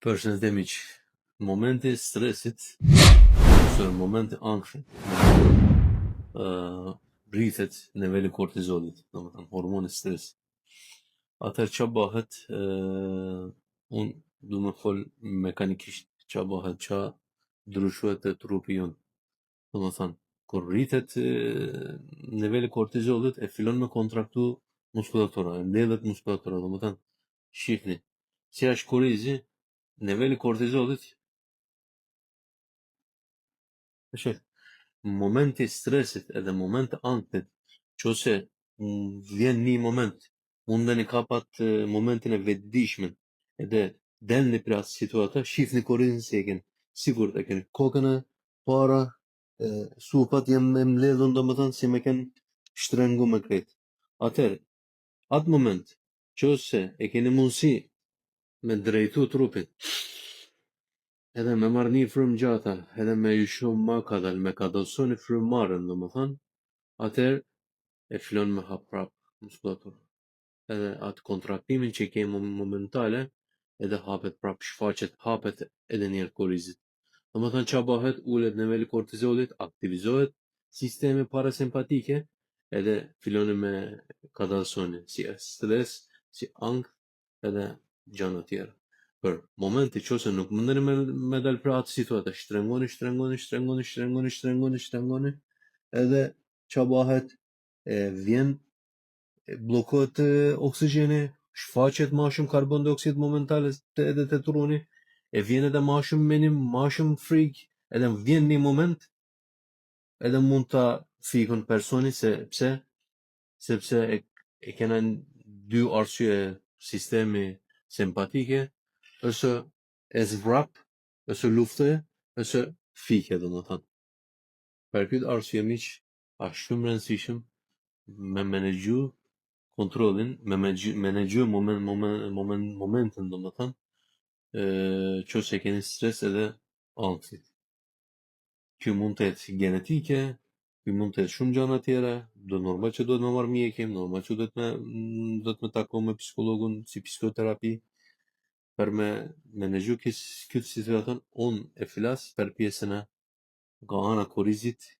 Përshëndetje miq. Momenti i stresit ose momenti ankthit, ë rritet niveli i kortizolit, domethënë hormoni stres. Atëherë ça bëhet, ë unë du me fol mekanikisht ça bëhet, ça ndryshohet te trupi jonë. Domethënë, kur rritet niveli i kortizolit e fillon me kontraktu muskulatura, e mbledhet muskulatura, domethënë, shihni, si është korizi, niveli i kortizolit Shih, momenti i stresit edhe momenti ankthit, qose vjen një moment, mundeni kapat momentin e vetëdijshëm, edhe delni prej atë situate, shihni korizin si e keni. Sigurt e keni kokën e para, e, supat janë me mbledhun, domethënë si me kenë shtrengu me krejt. Atëherë, atë moment, qose e keni mundësi me drejtu trupin, edhe me marrë një frymë gjata, edhe me lëshu ma kadal, me kadalsoni frymëmarrjen, domethënë, atëherë e fillon me hap prap muskulatura. Edhe atë kontraktimin që ke momentale, edhe hapet prap, shfaqet, hapet edhe një herë korizit. Domethënë ç'a bëhet, ulet niveli i kortizolit, aktivizohet sistemi parasimpatike, edhe filloni me kadalsoni, si stres, si ankth, edhe gjëra tjera. Për momenti qose nuk mundeni me, me dal për atë situatë, shtrengoni, shtrengoni, shtrengoni, shtrengoni, shtrengoni, shtrengoni, edhe ça bëhet, e vjen e bllokohet oksigjeni, shfaqet ma shumë karbon dioksid momentale te edhe te truni, e vjen edhe ma shumë menim, ma shumë frikë, edhe vjen një moment edhe mund ta fikun personi se pse sepse e, e kena dy arsye sistemi simpatike ose e zvrap ose lufte ose fike domethënë. Për këtë arsye miq, është shumë rëndësishëm me menaxhu kontrollin, me menaxhu moment, moment, moment, momentin domethënë, ë qose keni stres edhe ankthit. Kjo mund të jetë genetike, kjo mund të jetë shumë gjëra tjera, do normal që duhet me marrë mjekim, normal që duhet me duhet me taku me psikologun si psikoterapi për me menaxhu këtë situatën, unë e flas për pjesën e nga ana korizit,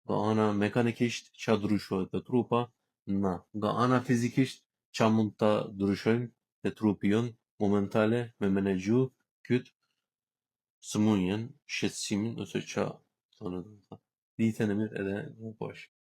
nga ana mekanikisht ça ndryshohet te trupa, na, nga ana fizikisht ça mund ta ndryshojmë te trupi jon momentale me menaxhu këtë sëmundjen, shqetësimin ose ça thonë. Ditën e mirë edhe më poshtë.